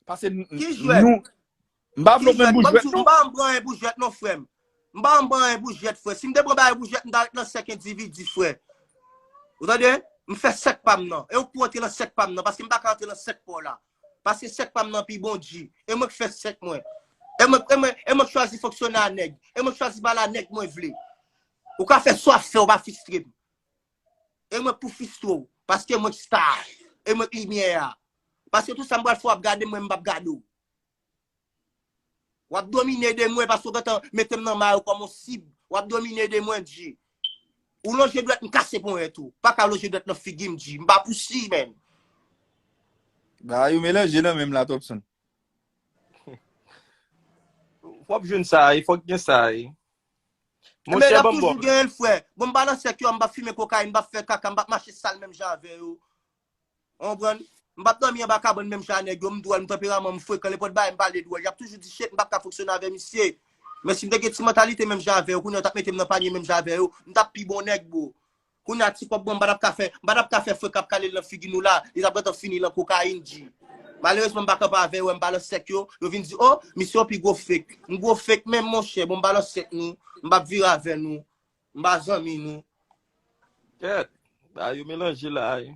Paske n- Ki jwèt? Nou, m pa vle Ki menm jwèt? pou Ban m jwèt, di w, non. m pa anpranyen pou jwèt, non, frè m. M pa anpranyen pou jwèt, frè. Si m te pran bagay pou jwèt, m ta ret nan sèk endividi, frè. Ou tande? M fè sèk pa m nan. E ou k pou antre nan sèk pa m nan, paske m pa ka antre nan sèk pa w la. Paske sèk pa m nan pi bon, G. E mwen k fè sèk mwen. E mwen, e mwen, e mwen k chwazi fonksyone a nèg. E mwen k chwazi pale a nèg mwen vle. Ou ka fè sa w ap fè, ou pa fistre m. E mwen k pou fistre w. Paske mwen k star. E mwen k limyè a. Paske tout sa m pral fè w ap gade mwen, m p ap gade w. W ap domine de mwen paske w gentan mete m nan may ou kòm yon sib. W ap domine de mwen, G. Ou lonje dwèt, m kase ponyèt ou. Pa ka lonje dwèt nan figi m, G. M pa pousi, menn. Ba yo melanje nan menm la, Thompson. W ap jwenn sa, e fòk gen sa, e. Men Monchè, n ap ban m toujou bon. Gen l, frè. Bon, m pa nan sèk yo, m p ap fimen kokayin, m p ap fè kaka, m p ap mache sal menm jan avè yo. Ou konprann? M p ap dòmi anba kabann menm jan a nèg yo, m dwòl, m tanperaman m frekan, nenpòt bagay m pale dwòl. Y ap toujou di shit, m p ap ka fonksyone avè misye. Men si m te gen ti mantalite menm jan avè yo, kounye a yo t ap mete m nan panye menm jan avè yo, m t ap pi bon nèg, bro. Kounye a ti kòb mwen, m pa t ap ka fè, m pa t ap ka fè frè k ap kale l nan figi nou la, li t ap gentan fini lan kokayin, G. Malerezman, m pa kanpe avè yo, m pa lan sèk yo, yo vin di, oh, misye yon pi gwo fake. M gwo fake menm, monchè, bon, m pa lan sèk nou, m p ap vire avè nou, m pa zanmi nou. Kèt, ba yo melanje la, e.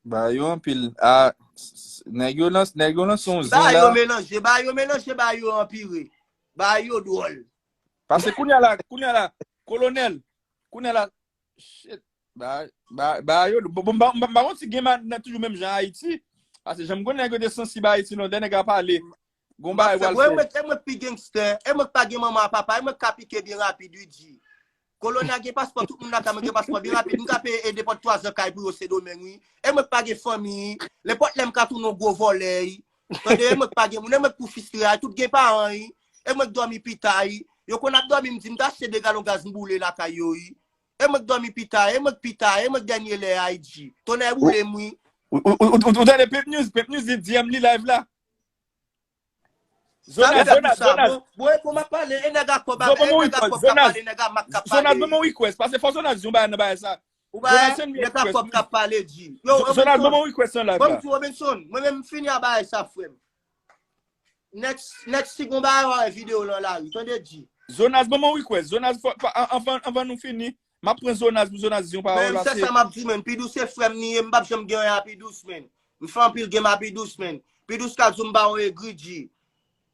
Ba yo anpil. A, s- s- nèg yo lans, nèg yo lans yon zen Ba yo la. Melanje, ba yo melanje, ba yo anpire. Ba yo dwòl. Paske kounye a la, kounye a la, Kolonèl, kounye a la, shit, ba, ba, ba yo, bon, bon, ba, ba, ba, yon ti gen ma- nan toujou menm jan Ayiti. Paske jan m konnen nèg yo te sansib Ayiti lontan, nèg a pale. Gon bagay Mwen, pral mwen, fèt. E mwen k pi gangster, e mwen k pa gen manman a papa, e mwen k ka pike byen rapid, wi, G. Kolonèl gen paspò, tout moun lakay mwen gen paspò byen rapid, m ka peye e depòt twa zan kay pou yo Sendomeng, wi. E mwen k pa gen fanmi, wi. Nenpòt lè m ka tounen yon gwo vòlè, wi. Tande, e mwen k pa gen moun, e mwen k pou fistre, wi. Tout gen paran, wi. E mwen k dòmi pita, wi. Yo konn ap dòmi, m di, m ta achte de galon gaz, m boule lakay yo, wi. E mwen k dòmi pita, e mwen k pita, e mwen k dènye lè a, G. Tonnè boule m, wi. Ou, ou, ou, ou, ou tande Pep News, Pep News di D M li live la. Zonas, Zonas, Zonas. Bon, bon, e bon, m ap pale, e nèg a kòb, e nèg a kòb k ap pale, nèg a mak k ap pale. Zonas, ban mwen request, paske fò Zonas di yon bagay nan bagay sa. Ou ba, nèg a kòb k ap pale, G. Yo, Zonas, ban mwen request nan live la. Bon, m di Robinson, mwen menm m fini a bagay sa, frè m. Next, next, si gon bagay, w a wè videyo lan lari, tande, G. Zonas, ban mwen request. Zonas, fò, pa- an- anvan, anvan nou fini, m ap pran Zonas pou Zonas di yon pawòl. Men se sa m ap di, men. Pi dous se frè m li ye, m p ap janm gen anyen a Pi dous, men. M fè anpil game a Pi dous, men. Pi dous ka di w m ba w egri, G.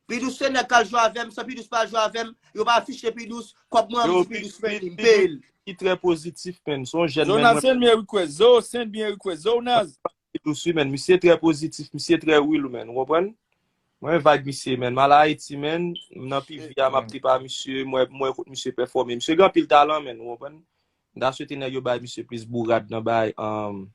Pi dous se nèg k al jwe avè m, san Pi dous pa jwe avè m, yo pa afiche Pi dous, kòb mwen an, m di Pi dous, men, m peye l. Li trè pozitif, men. Se yon jèn, men. Jonas, send me a request. Zo, send me a request. Zo, Nas. Pi dous, wi, men. Misye trè pozitif, misye trè real, men. Ou konprann? Mwen vag misye, men. M al Ayiti, men. M nan P V a, m ap trip a misye. Mwen, mwen kote misye pèfòme. Misye gen anpil talan, men. Ou konprann? M ta swete nèg yo bay misye plis bourad nan bay, um,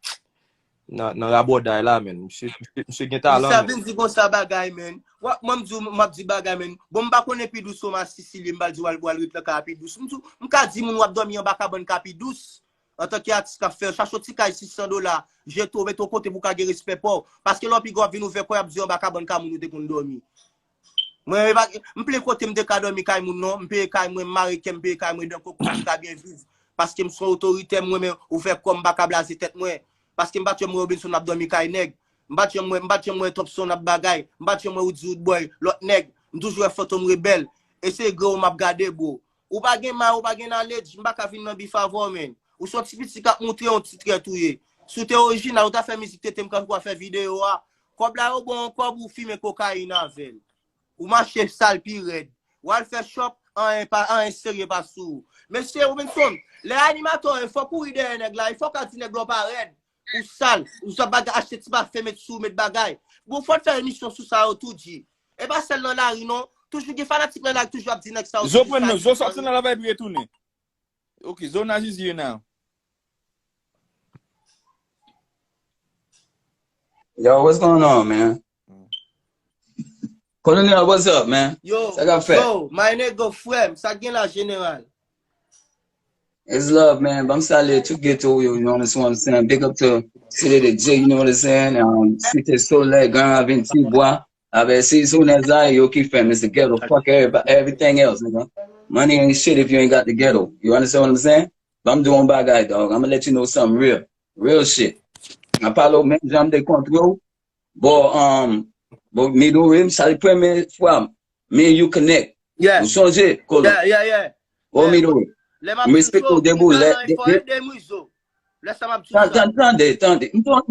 nan, nan rabòday la, menn. Misye, misye, misye gen talan, Sa menn. Vin di konsa bagay, menn. Wa- Mwen, m di w, m ap di bagay, menn. Bon, m pa konnen pi dous ke w, Masisi, li, m pa l di w al, w al ret nan kay pi dous. M di w, m ka di moun w ap dòmi anba kabann ka pi dous. Antanke atis k ap fè, chache yon ti kay sis san dola, jete w, mete w kote pou w ka gen respè pa w. Paske lè w pi gran, w ap vin ouvè kò, y ap di w anba kabann ka moun ou te konn dòmi. Mwen, e pa, m plen kote m te ka dòmi kay moun, non. M peye kay mwen, m mare kè m, m peye kay mwen, dan koko, m ka byen viv. Paske m se yon otoritè, m renmen ouvè kò m, m pa ka blaze tèt mwen. Paske m pa t janm wè Robinson ap dòmi kay nèg. M pa t janm wè, m pa t janm wè Topson ap bagay. M pa t janm wè Woody Roodboy, lòt nèg. M toujou wè Fantom Rebèl. E se gre w m ap gade, bro. Ou pa gen may, ou pa gen knowledge, m pa ka vin nan bif avè w, menn. Ou se yon ti piti k ap montre yon ti trèt ou ye. Si w te orijinal, ou ta fè mizik tete, m ka fè videyo a. Kòb la yo ba w yon kòb, ou fimen kokayin avè l. Ou mache sal pi rèd. W al fè shop, anyen pa, anyen serye pa sou ou. Mesye Robinson, lè animatè, e fòk ou ri dèyè nèg la, e fòk a di nèg la w pa rèd. Ou sal, ou sa bagay, achte ti pafen, met sou, met bagay. Bon, fò n fè emisyon sou sa yo tou di. E pa sèl nan lari, non. Toujou gen fanatik nan lari, toujou ap di nèg sa yo. Zo pran non, Zo sòti nan lavay epi retounen. Ok, Zo nan Zizi ye nan. Yo, what's going on, man? Colonel, what's up, man? Yo, Sa k ap fèt? Yo, my nigga, frè m, sa gen la, jeneral? It's love, man. Ban m salye tout geto yo, you understand what I'm saying? Big up to Cité de Dieu, you know what I'm saying? Um, Cité Soleil, Grand Ravine, Tibwa. Avè si sou nèg la, yo ki fè, it's the ghetto. Fuck everybody, everything else, nigga. Money ain't shit if you ain't got the ghetto. You understand what I'm saying? Ban m di w yon bagay, dog. I'm gonna let you know something real. Real shit. Mwen pale w menm jan m te kontre w. Bon, um, bon, Midori, sa se premye fwa me and you connect. Yeah. Ou sonje, Kolo? Yeah, yeah, yeah. Bon, Midori. Lè m ap M respekte w debout. Lè, lè, lè, lè, lè, Tande, tande, tande. M pa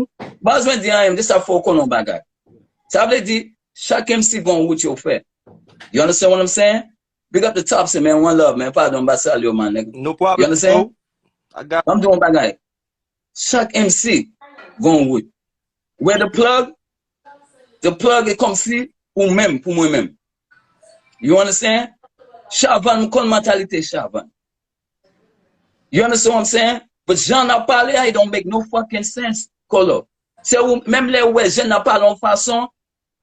bezwen di anyen, m just ap fè w konnen yon bagay. Sa vle di, chak M C gon wout yo fè. You understand what I'm saying? Big up the Tops, man. One love, man. Pardon, m pa salye w, man, nigga. No problem, You understand? Bro. I got Ban m di w yon bagay. Chak M C gon wout. Where the plug? The plug e kòmsi ou menm pou mwen menm. You understand? Chavannes, m konn mantalite Chavannes. You understand what I'm saying? But jan n ap pale a, it don't make no fucking sense, Kolo. Se ou, menm lè ou wè jèn nan pale yon fason,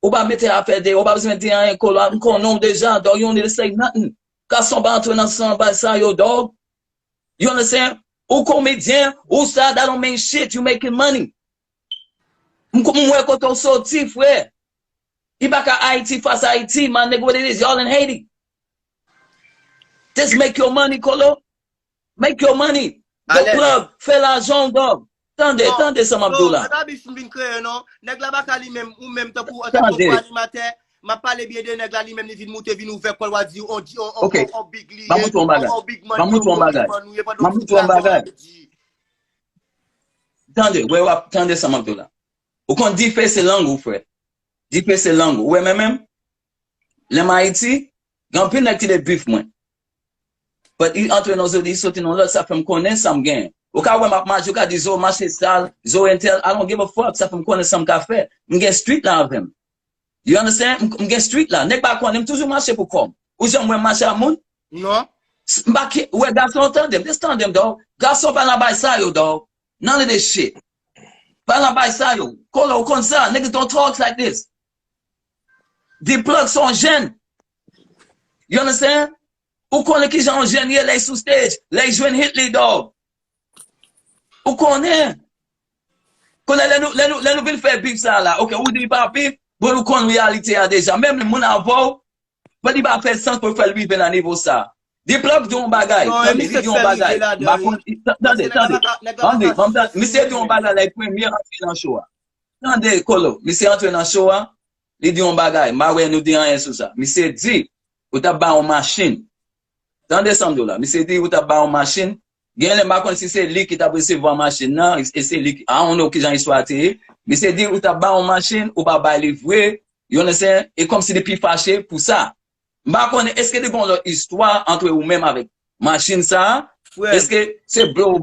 ou pa mete afè deyò, ou pa bezwen di anyen, Kolo. M konnen w deja, dog, you don't need to say nothing. Gason pa antre nan san bay sa yo, dog. You understand? Ou komedyen, ou sa, that don't mean shit, you making money. M, m wè kote w soti, frè. Li pa ka Ayiti fas Ayiti, my nigga, what it is, y'all in Haiti. Just make your money, Kolo. Make your money. Go club, fè lajan w, dog. Tande, tande sa m ap di w la. Sa pa bif m vin kreye, non. Nèg la pa ka li menm, ou menm tankou, antanke yon animatè, m ap pale byen de nèg la, li menm li vin moute, vin ouvè kò l, w a di, on, on, on, on big li, Ban m montre yon bagay. On big man, Ban m montre yon bagay. Ban m montre yon bagay. Tande, wè, w ap tande sa m ap di w la. Ou konn dife se lang ou, frè. Dife se lang ou. Ou wè, men menm, lè m Ayiti, gen anpil nèg ki te bif mwen. But li antre nan zodi, li soti nan lòt, sa fè m konnen sa m genyen. Ou ka wè m ap mache, ou ka di, Zo mache sal, Zo entèl, I don't give a fuck, sa fè m konnen sa m ka fè. M gen street la avè m. You understand? M, m gen street la. Nèg pa konnen, m toujou mache pou kò m. Ou janm wè m mache a moun? Non. M pa ki, ou wè gason tande m, just tande m, dog. Gason pa nan bay sa yo, dog. None of this shit. Pa nan bay sa yo. Kolo, ou konn sa, niggas don't talk like this. D-Plug se yon jèn. You understand? Ou konnen kijan yon jèn ye lè l sou stage, lè l jwenn hit li, dog. Ou konnen. Konnen lè nou, lè nou, lè nou vin fè bif sa la, ok, ou di li pa bif, bon, nou konn reyalite a deja. Menm moun avè w, bon, li pa fè sans pou l fè l rive nan nivo sa. D-Plug di yon bagay, tande, li di yon bagay. M pa konn, tande, tande. Tande, tande. Misye di yon bagay la, li premye antre nan show a. Tande, Kolo, misye antre nan show a, li di yon bagay, m pa wè nou di anyen sou sa. Misye di, ou t ap ba yon machin. Tande sa m di w la. Misye di, ou t ap ba yon machin. Gen lè m pa konn si se li ki t ap resevwa machin nan, e se li ki, I don't know kijan istwa te ye. Misye di, ou t ap ba yon machin, ou pa bay li vre, you understand? E kòmsi li pi fache pou sa. M pa konnen, èske li gen yon lòt istwa antre ou menm avèk machin sa a? Èske se blow?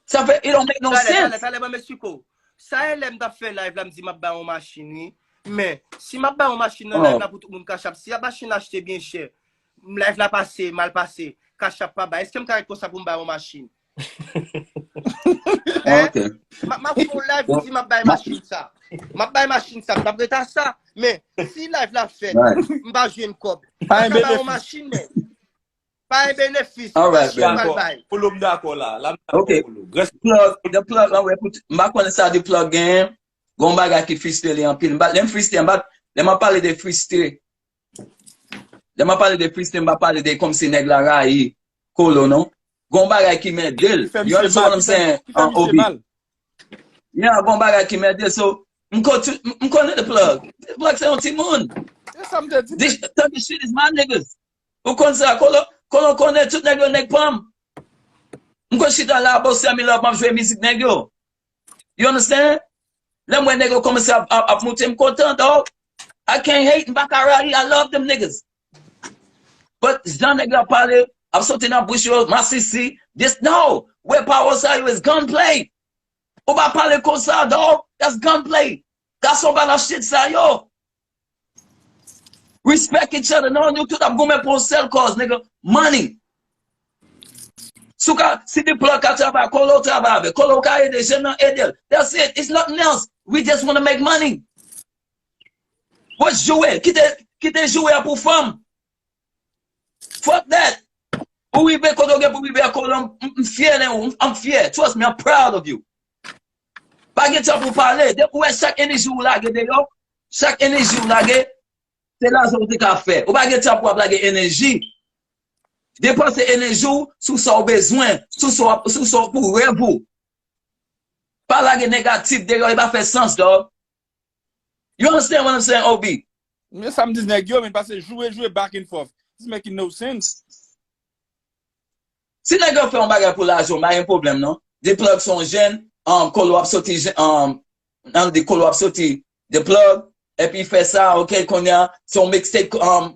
Sa fè, it don't make no sense. Talè, talè, talè, ban m esplike w. Sa e lè m t ap fè live la, m di m ap bay yon machin, wi. Men, si m ap bay yon machin nan live la pou tout moun Cash App, si machin achte byen chè, live la pase, mal pase, Cash App pa bay, èske m ka ret konsa pou m bay yon machin? Ok. M ap fè yon live pou di m ap bay machin sa. M ap bay machin sa, m t ap ret a sa. Men, si live la fèt, m pa jwenn kòb. M pa ka bay yon machin, men. Pa gen benefis. Alright, man. Polo m dakò la. La m dakò Polo. Plug, the plug, anwè, m pa konnen sa the plug genyen. Gon bagay ki fristre li anpil. M pa, lè m fristre, m pa, lè m ap pale de fristre, lè m ap pale de fristre, m pa pale de kòmsi nèg la rayi Kolo, non. Gon bagay ki mède l. You understand what I'm saying? Obi. Yeah, gon bagay ki mède l. So, m konnen the plug. The plug se yon timoun. This, the shit is my niggas. Ou konn sa, Kolo, Kolo konnen tout nèg yo nèg pa m. M konn chita la, bòsè mi love, m ap jwe mizik nèg yo. You understand? Lè m wè nèg yo kòmanse ap, ap, ap moute, m kontan, dog. I can't hate, m pa ka rayi, I love them niggas. But jan nèg yo ap pale, ap soti nan bouch yo, masisi, this, no. Wè pawòl sa yo is gunplay. Ou pa pale konsa, dog. That's gunplay. Gason pa nan shit sa yo. Respect each other. Non, nou tout ap goumen pou yon sèl kòz, nigga. Money. Si w ka, si the plug ka travay, Kolo travay avè, Kolo ka ede jèn nan, ede l. That's it. It's nothing else. We just wanna make money. What's joure? Kite, kite joure a pou fanm. Fuck that. Ou rive kote w gen pou rive a, Kolo, m, m fyè de ou. I'm fyè. Trust me, I'm proud of you. Pa gen tan pou pale. Depi w wè chak enèji ou lage deyò, chak enèji ou lage, se lajan ou te ka fè. Ou pa gen tan pou ap lage enèji. Depanse enèji w sou sa w bezwen, sou sa w, sou sa w pou rèv ou. Pa lage negatif deyò, e pa fè sans, dog. You understand what I'm saying, Obi? Men sa m di nèg yo, men pase joure, joure back and forth. It's making no sense. Si nèg yo fè yon bagay pou lajan, m pa gen pwoblèm, non. The plug se yon jèn, um, Kolo ap soti, um, nan the Kolo ap soti the plug, epi fè sa, ok, kounye a, se yon mixtape, um,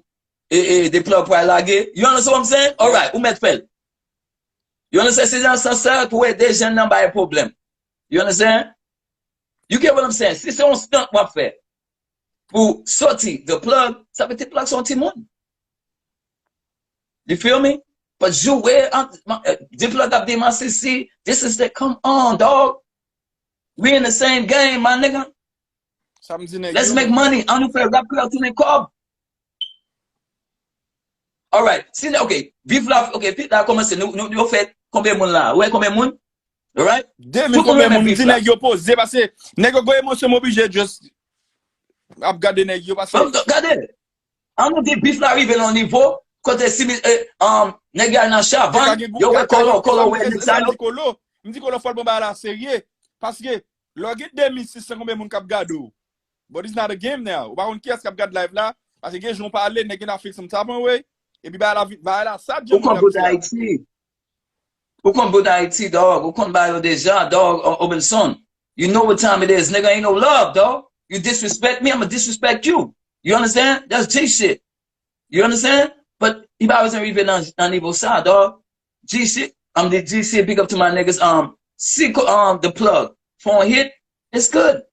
e, e, the plug pral lage. You understand what I'm saying? Alright, ou mèt fè l. You understand? Se nan sans sa pou ede jèn nan bay pwoblèm. You understand? You get what I'm saying? Si se yon stunt w ap fè pou soti the plug, sa vle di the plug se yon timoun. You feel me? But you wear, uh, the plug ap di masisi, this is the, come on, dog. We in the same game, my nigga. Let's make money. An nou fè rap kreyòl tounen kòb. Alright. Si, ok. Beef la, ok, beef la kòmanse. Nou, nou, nou fè konbyen moun la? Ou wè konbyen moun? Alright? De mil konbyen moun? M di nèg yo poze, paske nèg yo gon emosyon, m oblije just ap gade nèg yo, paske gade. An nou di beef la rive nan nivo kote si, eh, um, nèg yo al nan chavann, yo wè Kolo, Kolo wè nèg sa yo. M di Kolo fò l pran bagay la serye. Paske lè w gen de mil sis san konbyen moun k ap gade w. But it's not a game now. Ou pa konn kiyès k ap gade live la. Paske gen jan w pale, nèg yo nan fil some type of way. Epi bagay la, bagay la sa djanm. Ou konn bout Ayiti. Ou konn bout Ayiti, dog. Ou konn ba yo deja, dog, Obenson. You know what time it is, nigga. Ain't no love, dog. You disrespect me, I'ma disrespect you. You understand? That's G shit. You understand? But li pa bezwen rive nan, nan nivo sa, dog. G shit, I'm the G shit, big up to my niggas. Um, si, um, the plug fè yon hit, it's good.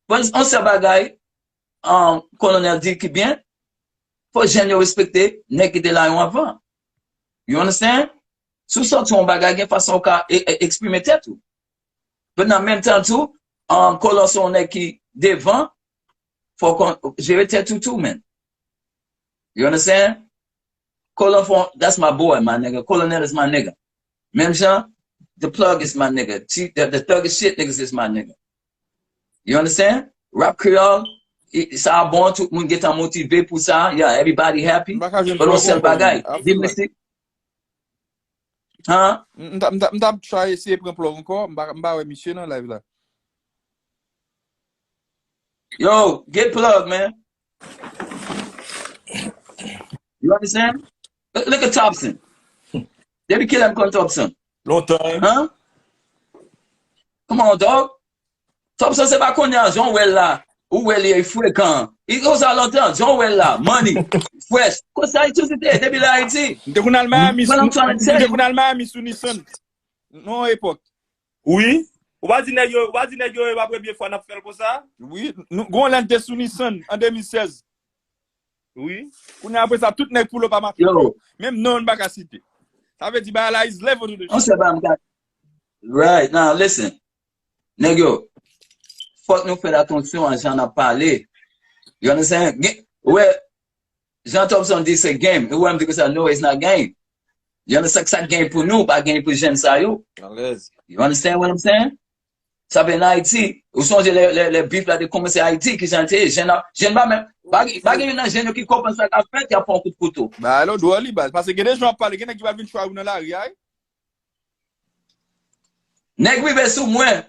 But on sèl bagay, um, Kolonèl di ki byen, fò jèn yo respekte nèg ki te la yo anvan. You understand? Si w sòti yon bagay, gen fason w ka e, e, eksprime tèt ou. But nan menm tan tou, um, Kolon se yon nèg ki devan, fò w konn jere tèt ou tou, man. You understand? Kolon fò, that's my boy, my nigga. Colonel is my nigga. Menm jan, the plug is my nigga. T, the, the thug is shit niggas is my nigga. You understand? Rap kreyòl, i, sa bon, tout moun gentan motive pou sa. Yeah, everybody happy. But on sèl bagay, di m si, han? M, m t ap, m t ap, m t ap try eseye pran plug ankò. M pa, m pa wè misye nan live la. Yo, get plug, man. You understand? Look, look at Thompson. Depi kilè m konn Thompson? Lontan, wi. Han? Come on, dog. Thompson se pa kounye a, jan w wè l la. Ou wè li frekan. Li konsa lontan, jan w wè l la. Money. Fresh. Konsa li toujou te ye, depi l Ayiti. M te konn al Miami, m te konn al Miami sou Nissan. Nan yon epòk. Wi. Ou pa di nèg yo, ou pa di nèg yo, e pa premye fwa n ap fè l konsa? Wi. Nou, gon lè n te sou Nissan an de mil sèz. Wi. Kounye a, apre sa, tout nèg pull up a mache. Yo. Menm non, n pa ka site. Sa vle di, bagay la is level to the shit. Yon sèl bagay m ka, Right, now listen. Nèg yo, fòk nou fè atansyon a jan n ap pale. You understand? Gen, wè, Jan Thompson di se game. Ou wè m di konsa, no, it's not game. You understand? Sa k gen pou nou, pa gen pou jèn sa yo. Alèz. You understand what I'm saying? Sa vle nan Ayiti. Ou sonje lè, lè, lè beef la te kòmanse Ayiti, ki jan te ye? Jèn la, jèn pa menm, pa, pa gen youn nan jèn yo ki konprann sa k ap fèt, y ap pran kout kouto. Ba, alò, dwòl li baz. Paske gen de jan w ap pale, gen nèg ki va vin try ou nan lari, ay. Nèg rive sou mwen,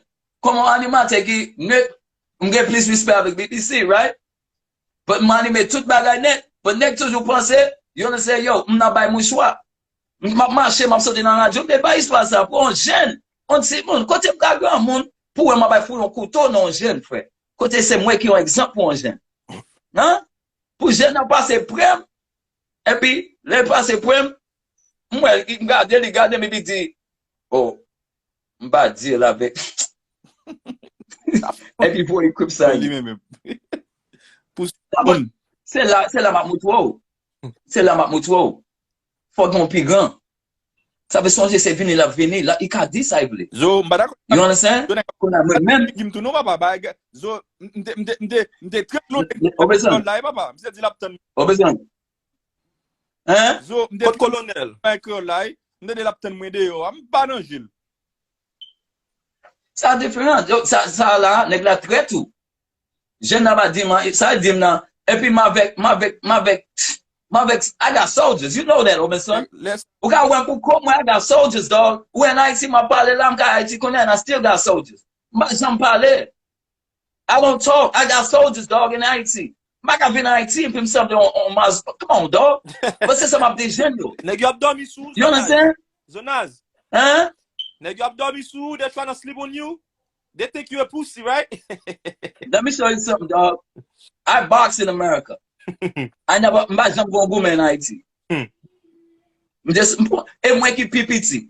kòm yon animatè ki nèt, m gen plis respè avèk B B C, right? But m anime tout bagay nèt. But nèg toujou panse, yo nan se yo, m nan bay mouchwa. M ap mache, m ap soti nan radyo, m te bay istwa sa pou yon jèn, yon timoun. Kote m ka granmoun, pou wè m ap bay fout yon kouto nan yon jèn, frè. Kote se mwen ki yon egzanp pou yon jèn. Hein? Pou jèn nan pase pre m, epi lè l pase pre m, m wè, m gade li, gade m, epi di, oh, m pa deal avèk. Epi voye koup sa. Li menm. Pou Se la, se la m ap moutre w. Se la m ap moutre w. Fòk gen yon pi gran. Sa vle sonje se vini l ap vini. La, li ka di sa l vle. Zo, m pa dakò. You understand? Kounye a mwen menm. Gim tou non, papa. Ba, zo, m te, m te, m te, m te trè lontan. Ou bezwen. La, papa. M te di l ap tann. Ou bezwen. Hein? Zo, m te. Kot kolonèl? Mwen kreyòl la, m te di l ap tann mwen deyò a. M pa nan jil. Sa diferan. Yo, sa, sa la, nèg la trè tou. Jèn nan pa di m, sa di m nan. Epi m avèk, m avèk, m avèk, m avèk, I got soldiers. You know that, Robinson. Lès. Ou ka wè m pou kò mwen, I got soldiers, dog. Ou en Ayiti, m ap pale la, m ka Ayiti konnen, and I still got soldiers. M pa janm pale. I don't talk. I got soldiers, dog, in Haiti. M pa ka vin Ayiti epi m sanble on, on mas. Come on, dog. But se sa m ap di jèn yo. Nèg yo ap dòmi sou ou. You understand? Zonaz. Hein? Nèg yo ap dòmi sou ou, they trying to sleep on you. They think you a pussy, right? Let me show you something, dog. I box in America. I never, m pa janm gon goumen en Ayiti. Hmm. M just, e mwen ki pi piti.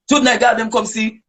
Tout nèg gade m kòmsi